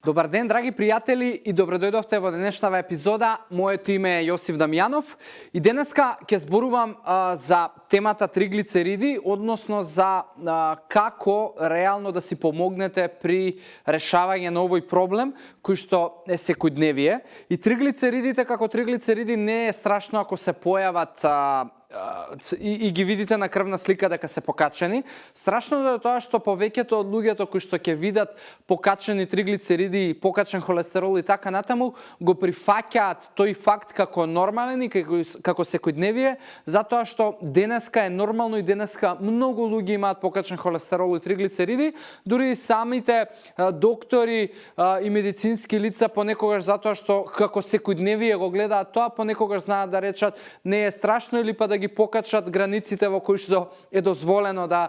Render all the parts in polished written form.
Добар ден, драги пријатели, и добро дојдовте во денешнава епизода. Моето име е Јосиф Дамјанов и денеска ќе зборувам за темата триглицериди, односно за како реално да си помогнете при решавање на овој проблем кој што е секојдневие. И триглицеридите како триглицериди не е страшно ако се појават и ги видите на крвна слика дека се покачени. Страшното е тоа што повеќето од луѓето кои што ќе видат покачени триглицериди и покачен холестерол и така натаму, го прифаќаат тој факт како нормален и како секојдневие, затоа што денеска е нормално и денеска многу луѓе имаат покачен холестерол и триглицериди, дури и самите доктори и медицински лица понекогаш затоа што како секојдневие го гледаат тоа, понекогаш знаат да речат не е страшно или па да ги покачат границите во кои што е дозволено да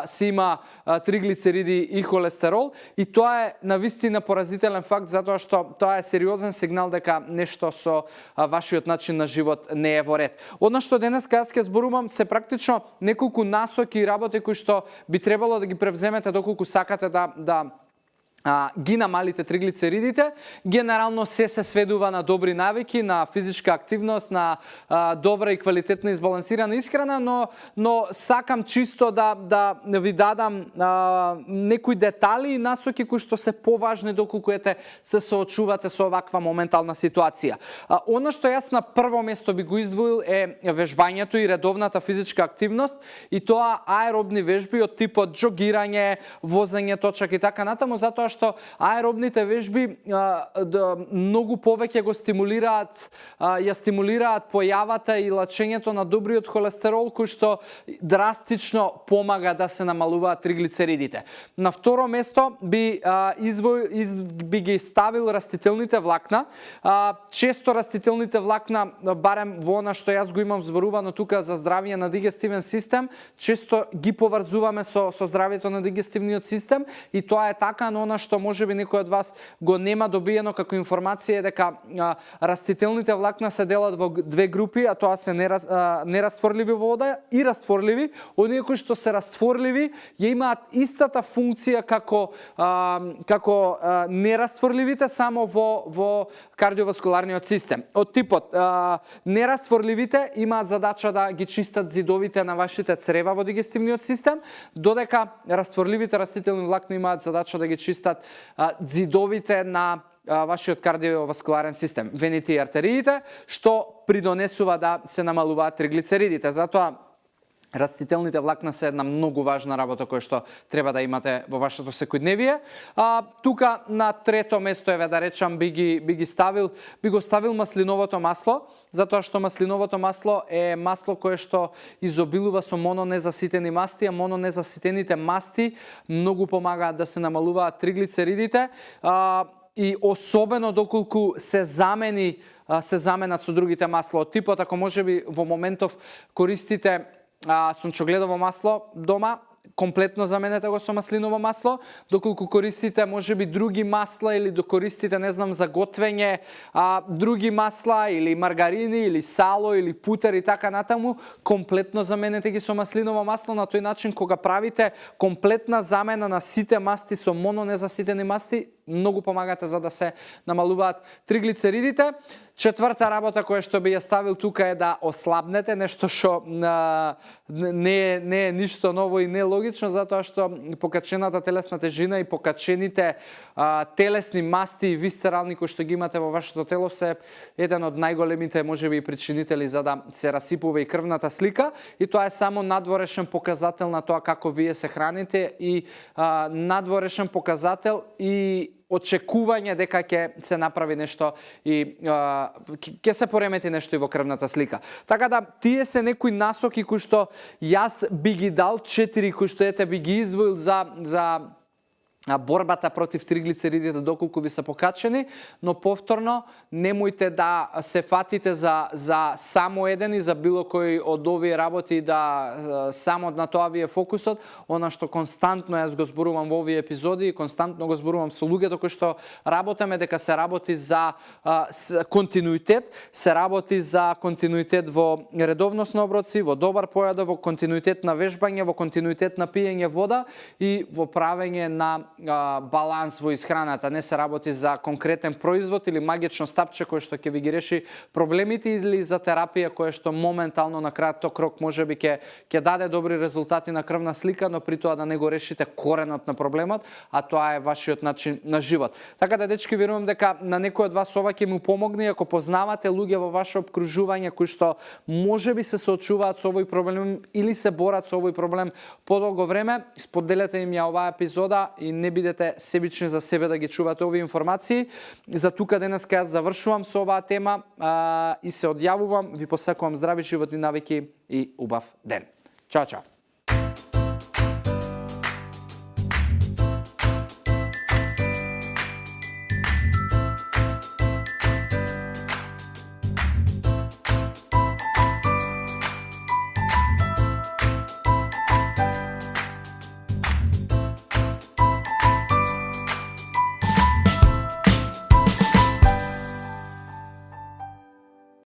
се има триглицериди и холестерол, и тоа е навистина поразителен факт затоа што тоа е сериозен сигнал дека нешто со вашиот начин на живот не е во ред. Одно што денеска јас ќе зборувам се практично неколку насоки и работи кои што би требало да ги превземете доколку сакате да ги намалите триглицеридите. Генерално се сведува на добри навики, на физичка активност, на добра и квалитетна избалансирана исхрана, но сакам чисто да ви дадам некои детали и насоки кои што се поважни доколку се соочувате со оваква моментална ситуација. Оно што јас на прво место би го издвоил е вежбањето и редовната физичка активност, и тоа аеробни вежби од типот џогирање, возење точак и така натаму, затоа што аеробните вежби многу повеќе го стимулираат, ја стимулираат појавата и лачењето на добриот холестерол кој што драстично помага да се намалуваат триглицеридите. На второ место би ги ставил растителните влакна. Често растителните влакна, барем во она што јас го имам зборувано тука за здравје на дигестивен систем, често ги поврзуваме со здравјето на дигестивниот систем, и тоа е така, но она што можеби некој од вас го нема добиено како информација е дека растителните влакна се делат во две групи, а тоа се нерастворливи во вода и растворливи. Оние кои што се растворливи ја имаат истата функција како нерастворливите, само во кардиоваскуларниот систем. Од типот нерастворливите имаат задача да ги чистат зидовите на вашите црева во дигестивниот систем, додека растворливите растителни влакна имаат задача да ги чистат зидовите на вашиот кардиоваскуларен систем, вените и артериите, што придонесува да се намалуваат триглицеридите. Затоа растителните влакна се една многу важна работа која што треба да имате во вашето секојдневие. Тука на трето место да речам би го ставил маслиновото масло, затоа што маслиновото масло е масло кое што изобилува со мононезаситени масти, а мононезаситените масти многу помагаат да се намалуваат триглицеридите, и особено доколку се заменат со другите масла од типот, ако можеби во моментов користите сончогледово масло дома, комплетно заменете го со маслиново масло. Доколку користите можеби други масла или користите за готвење други масла или маргарини или сало или путер и така натаму, комплетно заменете ги со маслиново масло. На тој начин кога правите комплетна замена на сите масти со мононезаситени масти, многу помагате за да се намалуваат триглицеридите. Четврта работа која што би ја ставил тука е да ослабнете, нешто што не е ништо ново и не е логично, затоа што покачената телесна тежина и покачените телесни масти и висцерални кои што ги имате во вашето тело се еден од најголемите можеби причинители за да се расипува и крвната слика, и тоа е само надворешен показател на тоа како вие се храните и надворешен показател и очекување дека ќе се направи нешто и ќе се поремети нешто и во крвната слика. Така да тие се некои насоки кои што јас би ги дал 4 кои што би ги издвоил за борбата против триглицеридите доколку ви се покачени, но повторно немојте да се фатите за само еден и за било кој од овие работи да само на тоа ви е фокусот. Она што константно јас го зборувам во овие епизоди и константно го зборувам со луѓето кои што работиме, дека се работи за континуитет, во редовност на оброци, во добар појадок, во континуитет на вежбање, во континуитет на пиење вода и во правење на баланс во исхраната, не се работи за конкретен производ или магично стапче кое што ќе ви ги реши проблемите или за терапија која што моментално на краток рок можеби ќе даде добри резултати на крвна слика, но при тоа да не го решите коренот на проблемот, а тоа е вашиот начин на живот. Така да, дечки, верувам дека на некој од вас ова ќе му помогне, ако познавате луѓе во ваше обкружување кои што можеби се соочуваат со овој проблем или се борат со овој проблем подолго време, споделете им ја оваа епизода и не бидете себични за себе да ги чувате овие информации. За тука денеска јас завршувам со оваа тема и се одјавувам. Ви посакувам здрави животни навики и убав ден. Чао, чао!